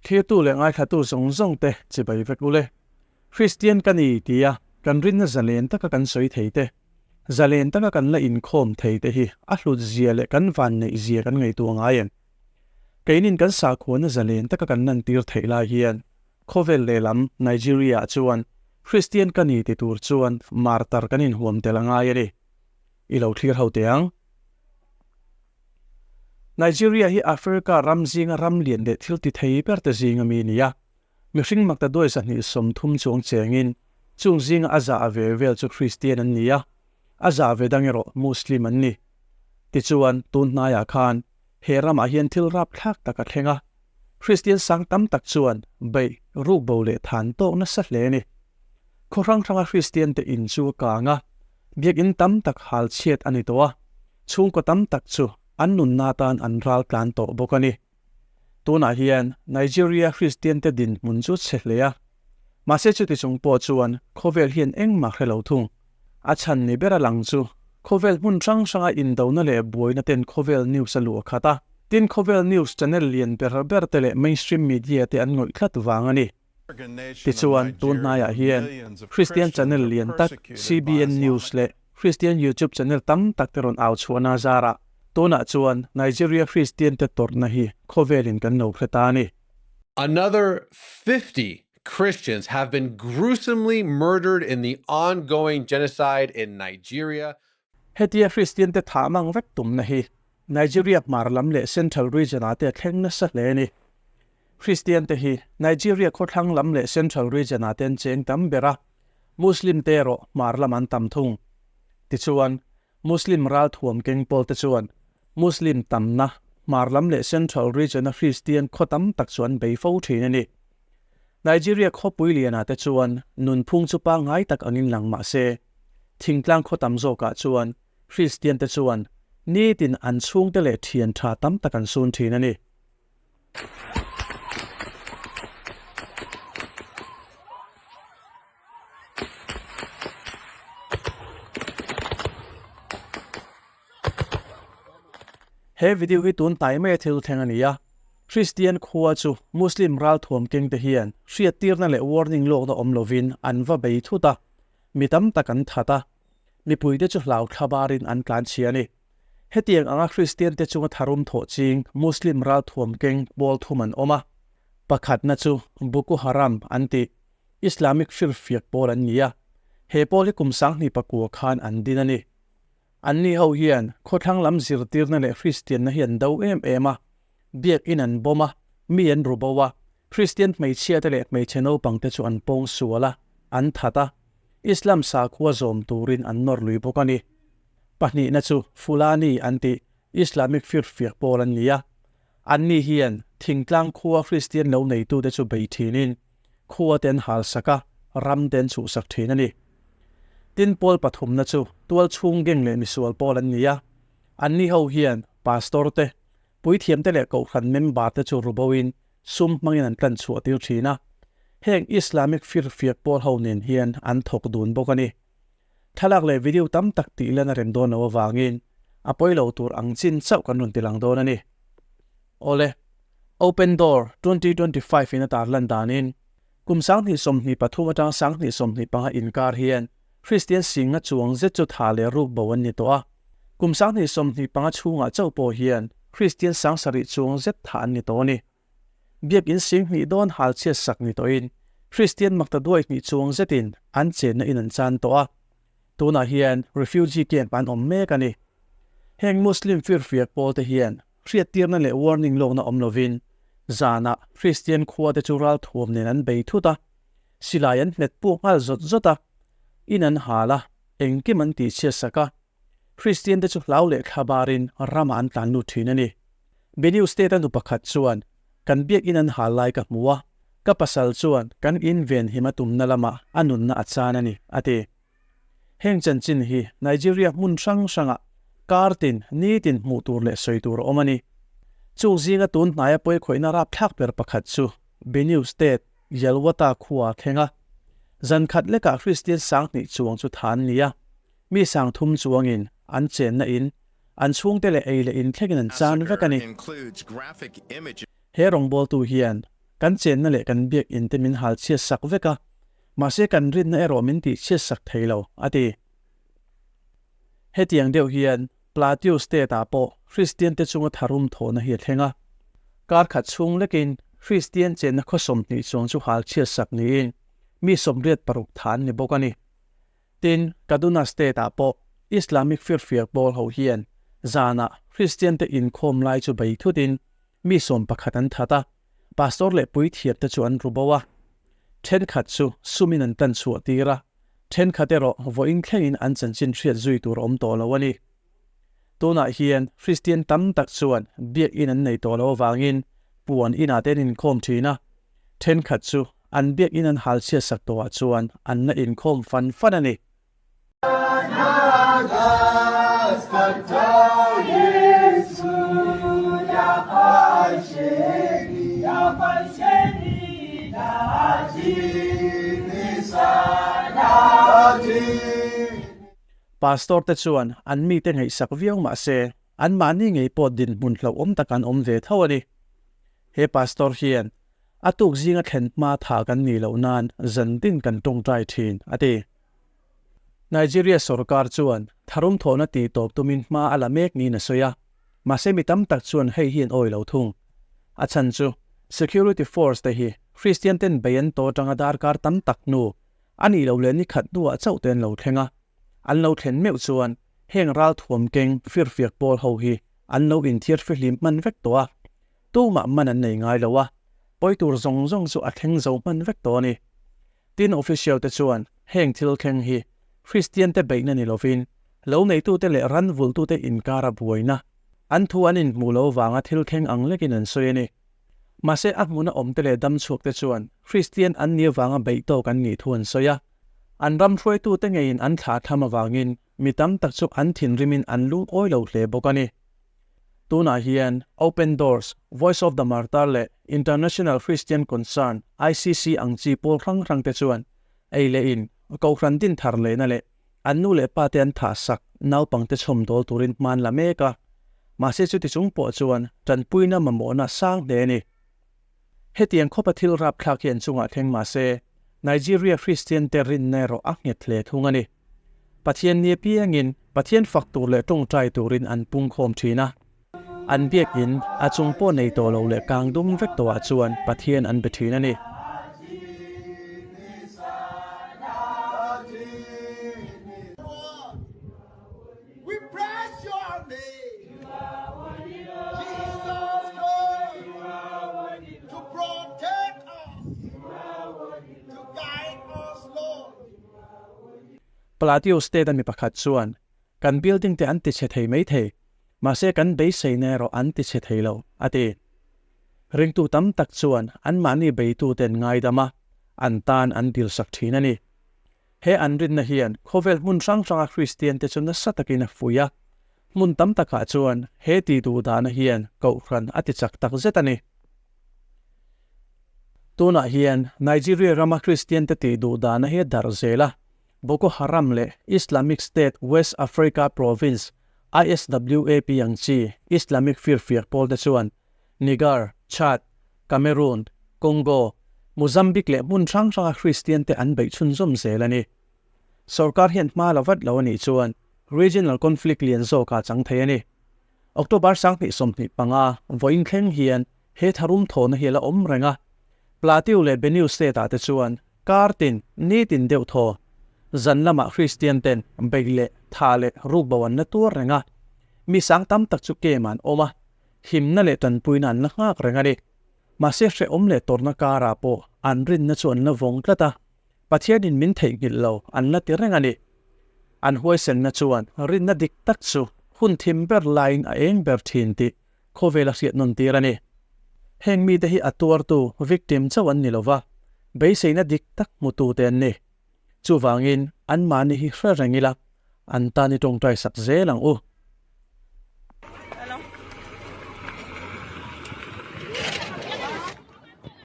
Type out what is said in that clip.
Thirtu leh ngaithlatu zawng zawng te chibai vek ule. Kristian ka ni tia kan rinna zalen taka kan sawi thei te, zalen taka kan la inkhawm thei te hi a hlut zia leh kan vanneih zia kan ngaihtuah ngai em? Keinin kan sakhuana zalen taka kan lantir theih lai hian khawvel lehlam Nigeria ah chuan Kristian ka ni ti tur chuan martar kan inhuam tel a ngai a ni. I lo thlir ho teh ang. Nigeria hi Africa ram zinga ram lian leh thil ti thei ber te zinga mi a ni a. Mihring makta duai 230 chuang chengin chung zinga a za ve vel chu Kristian an ni a, a za ve dang erawh Muslim an ni. Tichuan, tun hnaiah khan he ramah hian thil rapthlak tak a thleng a, Kristian sang tam tak chuan beih, rukbo leh than tawk nasa hle a ni. Khaw hrang hranga Kristian te in chu a kang a, biakinn tam tak hal chhiat a ni tawh a, chhungkaw tam tak chu an nunna atan an ral tlan tawh bawk a ni. Tunah hian Nigeria Kristian te dinhmun chu chhe hle a, mahse chuti chung pawh chuan khawvel hian engmah hre lo thung. A chhan ni ber a lang chu khawvel hmun hrang hranga indona leh buaina ten khawvel news a luah khat a, tin khawvel news channel lian ber ber te leh mainstream media te an ngawih tlat vang a ni. Tichuan, tun hnaiah hian Kristian channel lian tak CBN News leh Kristian YouTube channel tam tak te rawn au chhuahna a zar a, tunah chuan Nigeria Kristian te tawrhna hi khawvelin kan lo hre ta a ni. Another 50 Christians have been gruesomely murdered in the ongoing genocide in Nigeria. Hetia Kristian te thah mang vek tumna hi Nigeria hmar lam leh Central Region ah te a thleng nasa hle a ni. Kristian te hi Nigeria khawthlang lam leh Central Region ah te an cheng tam ber a, Muslim te erawh hmar lam an tam thung. Tichuan, Muslim ralthuam keng pawl te chuan Muslim tamna hmar lam leh Central Region a Kristian khaw tam tak chu an bei fo thin a ni. Nigeria khawpui lianah te chuan nunphung chu pangngai tak angin lang mah se, thingtlang khaw tam zawkah chuan Kristian te chuan nitin an chhungte leh thian tha tam tak an sun thin a ni. He video hi tun hnai mai a thil thleng a ni a, Kristian khua chu Muslim ralthuam keng te hian hriattirna leh warning lawkna awm lovin an va bei thut a, mi tam tak an that a, mipuite chu hlau thla barin an tlanchhia a ni. Hetiang anga Kristian te chunga tharum thawh ching Muslim ralthuam keng pawl thum an awm a, pakhatna chu Boko Haram an tih Islamic firfiak pawl an ni a, he pawl hi kum 2009 khan an din a ni. Anni ho hian khawthlang lam zirtirna leh Kristianna hi an do em em a, biakin an bawm a, mi an ru bo a, Kristian hmeichhiate leh hmeichhe naupangte chu an pawng sual a, an that a, Islam sakhua zawm turin an nawr lui bawk a ni. Pahnihna chu Fulani an tih Islamic firfiak pawl an ni a, anni hian thingtlang khua Kristian lo neitute chu bei thinin khua te an halsak a, ram te an chhuhsak thin a ni. Tin pawl pathumna chu tual chhung geng leh misual pawl an ni a, anni ho hian pastor te, puithiam te leh kohhran member te chu ruboin sum hmangin an tlan chhuah tir thin a, heng Islamic firfiak pawl ho nen hian an thawk dun bawk a ni. Thlalak leh video tam tak tih lan a rem dawn lo avangin a pawi lo tur ang chin chauh kan rawn ti lang dawn a ni. Awle, Open Door 2025 in a tar lan danin Kum 2023 atang 2025 inkar hian Kristian singa chuang zet chu tha leh ruk bo an ni tawh a. Kum 2025 chhungah chauh pawh hian Kristian 7000 chuang zet tha an ni tawh a ni. Biakin 20,000 dawn hal chhiat sak ni tawhin Kristian makta duai hnih chuang zetin an chenna in an chan tawh a. Tunah hian refugee camp an awm mek a ni. Heng Muslim firfiak pawl te hian hriattirna leh warning lawkna awm lovin zanah Kristian khua te chu ralthuam nen an bei thut a, silai an hmet puk nghal zawt zawt a, in an hal a, engkim an tihchhiat sak a, Kristian te chu hlau leh thla barin ramah an tlan lut thin a ni. Benue State a nu pakhat chuan, Kan biakin an hal lai ka hmu a, ka pasal chuan kan in venhim a tumna lamah a nunna a chan a ni, a ti. Heng chanchin hi Nigeria hmun hrang hrangah kar tin, nitin hmuh tur leh sawi tur a awm a ni. Chung zinga tun hnaia pawikhawihna rapthlak ber pakhat chu Benue State, Yelwata khua a thleng a. Zan khat lekah Kristian 2000 chuang chu tha an ni a, mi 3000 chuangin an chenna in, an chhungte leh ei leh in thlengin an chan vek a ni. He rawngbawltu hian. Kan chenna leh kan biak in te min hal chhiat sak vek a, mahse kan rinna erawh min tih chhiat sak thei lo, a ti. Hetiang deuh hian Plateau State ah pawh Kristian te chunga tharum thawhna hi a thleng a. Kar khat chhung lekin Kristian chenna khaw 20 chuang chu hal chhiat sak niin mi 86 tha an ni bawk a ni. Tin, Kaduna State ah pawh Islamic firfiak pawl ho hian zanah Kristian te inkhawm lai chu bei thutin mi 11 an that a, Pastor leh puithiam te chu an ru bo a. Thenkhat chu sumin an tan chhuah tir a, thenkhat erawh vawiin thlengin an chanchin hriat zui tur a awm tawh lo a ni. Tunah hian Kristian tam tak chuan biakinn an nei tawh lo avangin puan inah te an inkhawm thin a, thenkhat chu an biakinn an hal chhiat sak tawhah chuan an la inkhawm fan fan a ni. Pastor te chuan an mite ngaihsak viau mah se, anmahni ngei pawh dinhmun hlauhawm tak an awm ve tho a ni. He pastor hian a tuk zinga thlen hma tha kan nih loh nan zan din kan tawngtai thin, a ti. Nigeria sorkar chuan tharum thawhna tih tawp tumin hma a la mek niin a sawi a, mahse mi tam tak chuan hei hi an awi lo thung. A chhan chu security force te hi Christian ten bei an to atanga darkar tam tak hnu a nih loh leh ni khat hnuah chauh te an lo thleng a, an lo thlen meuh chuan heng ralthuam keng firfiak pawl ho hi an lo inthiar fihlim hman vek tawh a, tumah man an nei ngai lo a, pawi tur zawng zawng chu a thleng zo hman vek tawh a ni. Tin official te chuan heng thil thleng hi Kristian te beihna ni lovin lo neitute leh ran vulhtute inkara buaina, an thu an inhmuh lo vanga thil thleng ang lekin an sawi a ni. Mahse a hmuna awmte leh damchhuak te chuan Kristian an nih avanga beih tawk an nih thu an sawi a. An ram hruaitute ngeiin an thlah tham avangin mi tam tak chu an thinrimin an lungawi lo hle bawk a ni. Tunah hian Open Doors, Voice of the Martyr leh International Christian Concern, ICC, ang chi pawl hrang hrang te chuan ei leh in, kohhran din thar lehna leh an nu leh pa te an thah sak naupangte chhawmdawl turin hman la mek a. Mahse chuti chung pawh chuan tanpuina mamawhna sang hle a ni. Hetiang khawpa thil rapthlak hi an chungah thleng mahse Nigeria Christian te rinna erawh a nghet hle thung a ni. Pathian ni apiangin Pathian fak tur leh tawngtai turin an pungkhawm thin a. An biakin a chung pawh nei tawh lo leh kang dum vek tawhah chuan Pathian an be thin a ni. Plateau State a mi pakhat chuan, Kan building te an ti chhe thei mai thei, mahse kan beiseina erawh an ti chhe thei lo, a ti. Ringtu tam tak chuan anmahni beituten ngaidam a, an tan an dilsak thin a ni. He an rinna hian khawvel hmun hrang hranga Kristian te chu nasa takin a fuih a, hmun tam takah chuan he ti duh dahna hian Kohhran a ti chak tak zet a ni. Tunah hian Nigeria rama Kristian te tih duh dahna hi a darh zel a, Boko Haram leh Islamic State West Africa Province, ISWAP, ang chi Islamic firfiak pawl te chuan Niger, Chad, Cameroon, Congo, Mozambique leh hmun hrang hranga Kristian te an beih chhunzawm zel a ni. Sorkar hian hma la vat lo a nih chuan regional conflict lian zawkah chang thei a ni. October 2025 vawiin thleng hian he tharum thawhna hi a la awm reng a. Plateau leh Benue State ah te chuan kar tin, nitin deuh thaw zan lamah Kristian ten beih leh tha leh rukbo an la tuar reng a. Mi sang tam tak chu kem an awm a, himna leh tanpuina an la nghak reng a ni. Mahse hrehawm leh tawrhna karah pawh an rinna chu an la vawng tlat a, Pathianin min theihnghilh lo an la ti reng a ni. An huaisenna chuan rinna dik tak chu hun thim ber laiin a eng ber thin tih khawvel a hriat nawn tir a ni. Heng mite hi a tuartu, victim, chauh an ni lova, beiseina dik tak hmutute an ni. Chuvangin anmahni hi hre reng ila, an tan i tawngtai sak zel ang u.